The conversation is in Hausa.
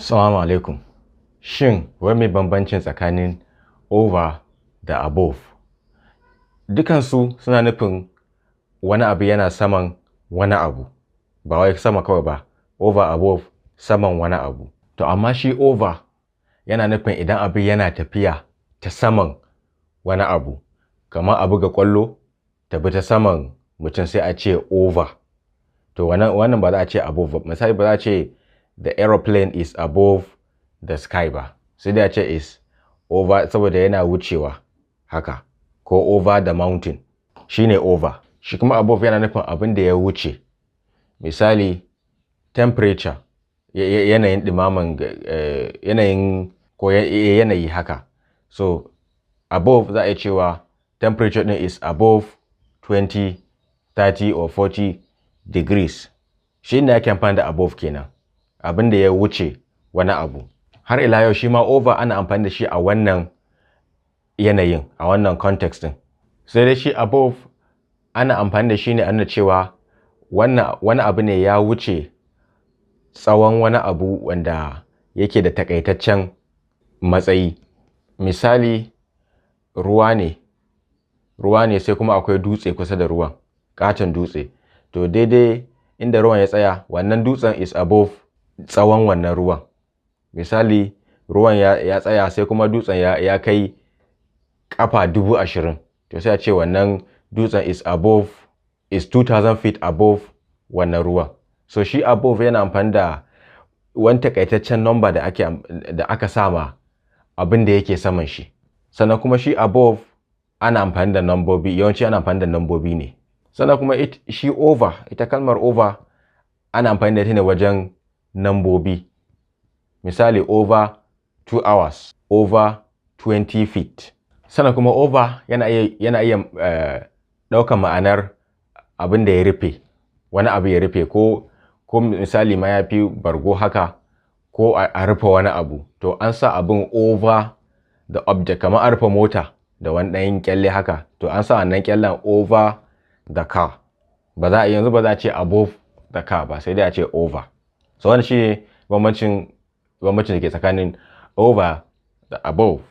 Assalamu alaikum. Shin wai me bambancin tsakanin over da above? Dukansu suna nufin wani abu yana saman wani abu, ba wai sama kawai ba, over, above, saman wani abu. To amma shi over yana nufin idan abu yana tafiya ta saman wani abu, kamar a buga ƙwallo ta bi ta saman mutum, sai a ce over. To wannan ba za a ce above ba. Misali, ba za a ce "The aeroplane is above the sky" ba, sai dai a ce "is over" saboda yana wucewa haka, ko "over the mountain", shine over. Shi kuma above yana nufin abin da ya wuce, misali temperature, yanayin ɗumaman yanayin ko yanayi haka. So above, za a iya cewa temperature ɗin is above 20, 30 or 40 degrees. Shi ne ake amfani da above kenan, abin da ya wuce wani abu. Har ila yau, shi ma over ana amfani da shi a wannan yanayin, a wannan context ɗin. Sai dai shi above ana amfani da shi ne a nuna cewa wannan wani abu ne ya wuce tsawon wani abu wanda yake da takaitaccen matsayi. Misali, ruwa ne, ruwa ne, sai kuma akwai dutse kusa da ruwan, ƙaton dutse. To daidai inda ruwan ya tsaya, wannan dutsen is above tsawon wannan ruwan. Misali, ruwan ya tsaya, sai kuma dutsen ya kai ƙafa 20,000. To sai a ce wannan dutsen is above, is 2000 feet above wannan ruwan. So shi above yana amfani da wani takaitaccen number da aka sama abin da yake saman shi. Sannan kuma shi above ana amfani da nambobi, yawanci ana amfani da nambobi ne. Sannan kuma shi over, ita kalmar over ana amfani da ita ne wajen nambobi. Misali, over 2 hours, over 20 feet. Sannan kuma over yana iya ɗaukan ma'anar abin da ya rufe, wani abu ya rufe, ko misali mayafi, bargo haka, ko a rufe wani abu. To an sa abin over the object, kamar an rufe mota da wani ɗan kyalle haka, to an sa wannan kyallen over the car. Ba za a yanzu ba za a ce above the car ba, sai dai a ce over. So wannan shi ne bambancin da ke tsakanin over da above.